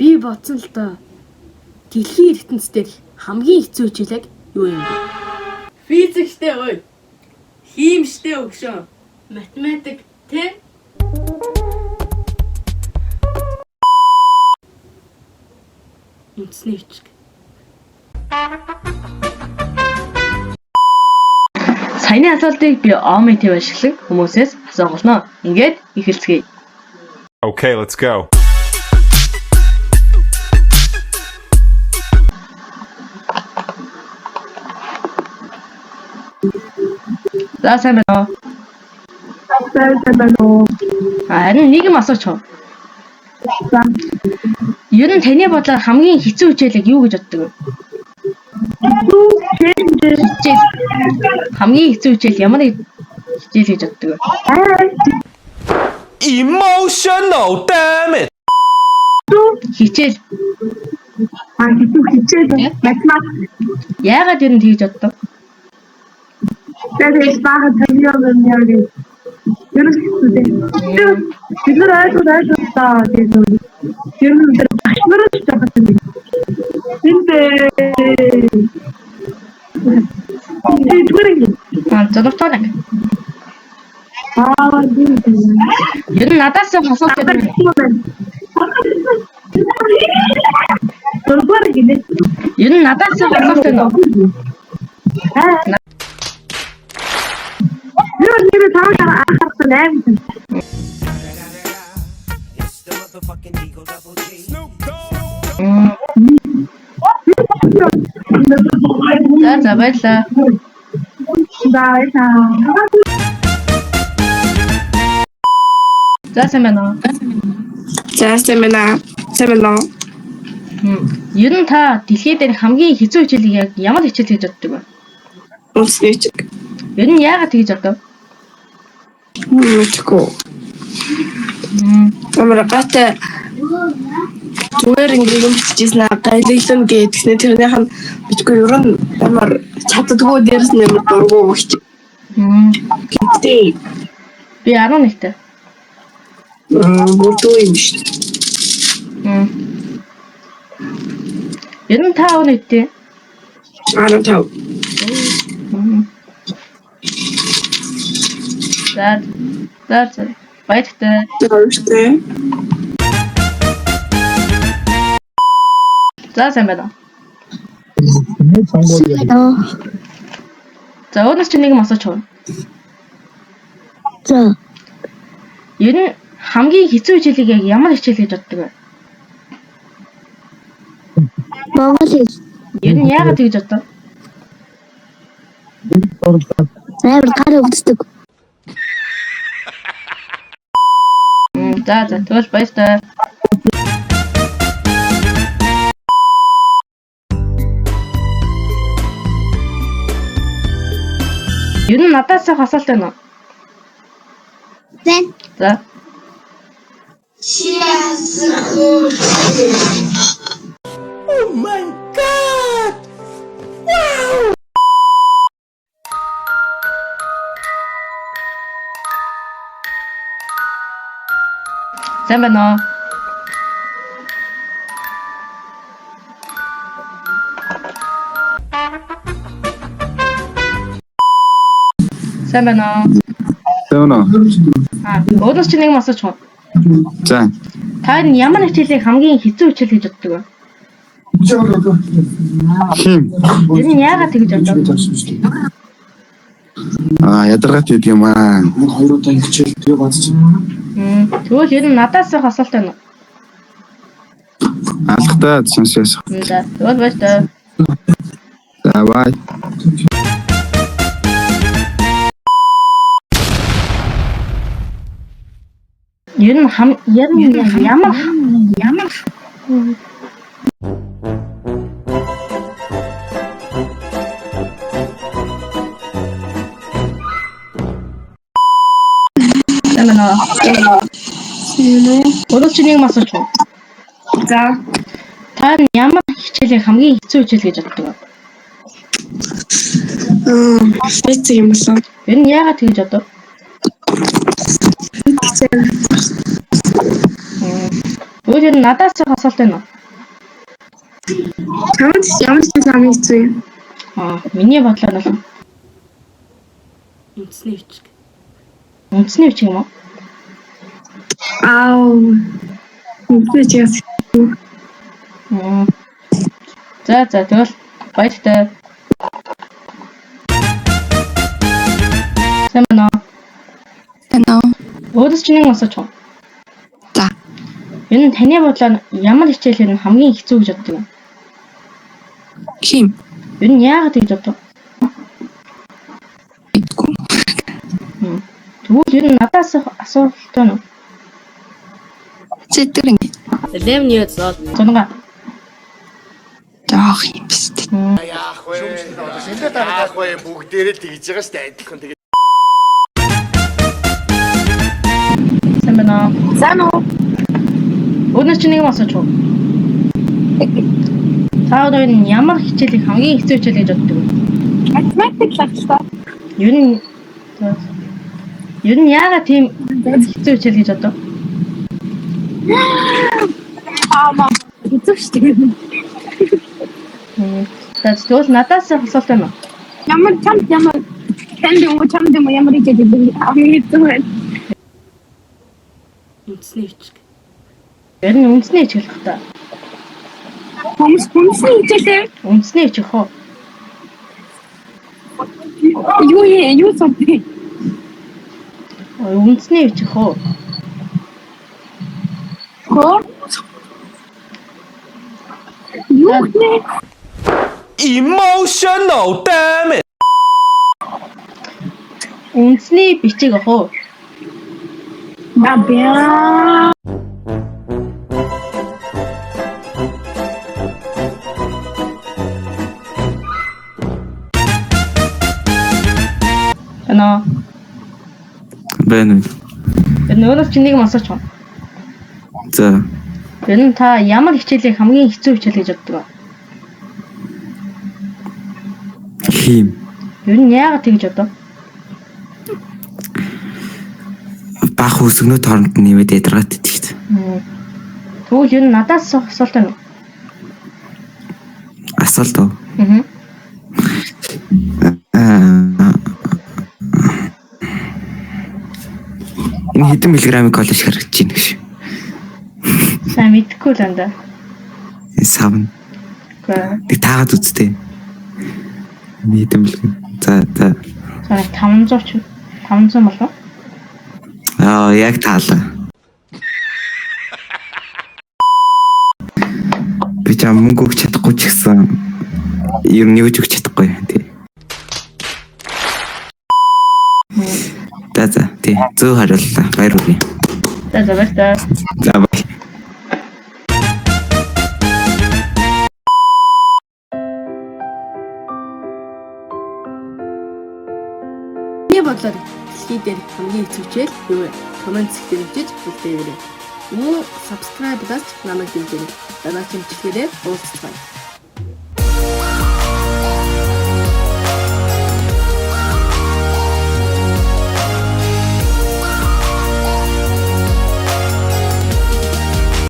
Би бодсон л доо. Дэлхийн ертөнцийн хамгийн хэцүү хичээл юу юм бэ? Физиктэй ой. Химичтэй өгшөө. Математик тэ? Үндэсний хичээл. Саяны асуултыг би Оми ТV ашиглан хүмүүсээс асуугална. Ингээд эхэлцгээе. Okay, let's go. За сайн байна уу? Сайн байна уу? Харин нэг юм асууч уу? За. Ер нь таны бодлоор хамгийн хэцүү хичээлийг юу гэж боддог вэ? Хичээл. Хамгийн хэцүү хичээл ямар нэг хичээл гэж боддог вэ? Emotional damn it. Хичээл. А хэцүү хичээл математик. Яагаад ер нь тэгж боддог? Тэгээд бага томьёо мэмьёо гэж. Ер нь хэцүү дээ. Бид нар ойлгоод гэдэг. Ер нь тэр багш нар ч жоохон юм. Энд зүгээр юм. Аа, зурвтаа нэг. Аа тийм тийм. Ер нь надаас асуулт байна. Зүгээр гинэ. Ер нь надаас асуулт байна уу? Аа. Юу нэр таван анхаарсан аим. За за баярлалаа. За баярлалаа. За сайн байна уу? За сайн байна. Сайн байна уу? Ер нь та дэлхий дээр хамгийн хэцүү хичээлийг яг ямар хичээл гэж боддог вэ? Үндэсний хичээл. Ер нь яагаад тэгж бодов? Мэдгүй. Амар гайтай зүгээр ингээд юм бичижсэн аа гайлглан гэдгснэ тэрнийх нь бичгүй ер нь амар чаддаггүй дээрс нь амар дургу хич. Гэтэ Би 11-тэй. бүрдүү юм шүү. Ер нь та өнөдтэй. 15. За за за. Баяртай. Баяртай. За сайн байна уу? За өөрөөс чи нэг юм асууч уу? За. Ер нь хамгийн хэцүү хичээлийг яг ямар хичээл гэж боддог вэ? Монгол хэл. Ер нь яагаад тэгж бодов? Амар гар өвддөг. За за тэгвэл баяртай. Ер нь надаас их асуулт байна уу? Зэн. За. Сайн байна уу? Сайн байна уу? Сайн уу? Аа, өөрөөс чи нэг юм асууч уу? За. Та энэ ямар хичээлийг хамгийн хэцүү хичээл гэж боддог вэ? Хим. Ер нь яагаад тэгж бодов? Аа, ядаргаат гэдэг юм аа. Хоёр удаа хичээл тэгээ бацчих. Тэгвэл ер нь надаас их асуулт байна уу? Алхтаа сонсоос. За, тэгвэл баяртай. За, бай. Ер нь хам ер нь ямар ямар Сайн байна уу? Өөрөөс чи нэг юм асууч уу? За. Та ямар хичээлийг хамгийн хэцүү хичээл гэж боддог вэ? Физик юм болов. Ер нь яагаад тэгж бодов? Хичээл. Өөр ер нь надаас их асуулт байна уу? Чамд ямар ч хамгийн хэцүү юм. Аа, миний бодлоор бол Үндэсний бичиг. үндэсний бичиг юм уу? Аа. Үндэсний чигээс. За за, тэгвэл баяртай. Сайн байна уу? Сайн уу? Өөдөөс чинь нэг асууж байна. За. Ер нь таны бодлоор ямар хичээл ер нь хамгийн хэцүү гэж боддог юм? Хим. Ер нь яагаад тэгж боддог? Мэдгүй. Тэгвэл ер нь надаас асуулт байна уу? Зэтэр ингэ. 11 years old. Зунгаа. Жоох юм биш үү? Яах вэ? Яах вэ? Бүгдээрээ л тэгж байгаа шүү дээ адилхан. Тэгээд Сайн байна уу? Сайн уу? Өөдөөс чинь нэг асууж байна. Та одоо энэ ямар хичээлийг хамгийн хэцүү хичээл гэж боддог вэ? Математик л та. Ер нь яагаад тийм хэцүү хичээл гэж боддог? Аа маа. Хэцүү шүү дээ. За тэгвэл надаас асуулт байна уу? Ямар чамд ямар танд юм уу чамд юм уу ямар хичээл гэдэг хамгийн хэцүү байна. Үндэсний бичиг. Ер нь үндэсний хичээл бах та. Хүмүүс хүмүүсийн хичээлээ Үндэсний бичиг хөө. юу юу суддаг? Үндэсний бичиг хөө. Хөө? Юу нэ? Emotional damn it! Үндэсний бичиг хөө. Бабя. Байна уу? Байна. Ер нь өөрөөс чинь нэг юм асууж байна. За. Ер нь та ямар хичээлийг хамгийн хэцүү хичээл гэж боддог вэ? Хим. Ер нь яагаад тэгж бодов? Бах үсгнүүд хооронд нь нэмээд ядаргаад идэх шүү дээ. Тэгвэл ер нь надаас асуулт байна уу? Асуулт уу? Аа. Энэ хэдэн миллиграмм коллеж харагдаж байна гэж. Сайн мэдэхгүй л байна да. Савна. Үгүй. Тэг таагаад үзтээ. Энэ хэдэн миллиграм. За за. За 500 ч 500 болов уу? Аа яг таалаа. Би ч мөнгө өгч чадахгүй ч гэсэн ер нь юу ч өгч чадахгүй тий. За за тий. Зөв хариуллаа. Баяр хүргэе. За за баярлалаа. За баяр. Миний бодлоор дэлхий дээр хамгийн хэцүү хичээл юу вэ? Коммент хэсгээр бичиж үлдээгээрэй. Мөн subscribe дарж намайг дэмжээрэй. Дараагийн бичлэгээрээ уулзцгаая.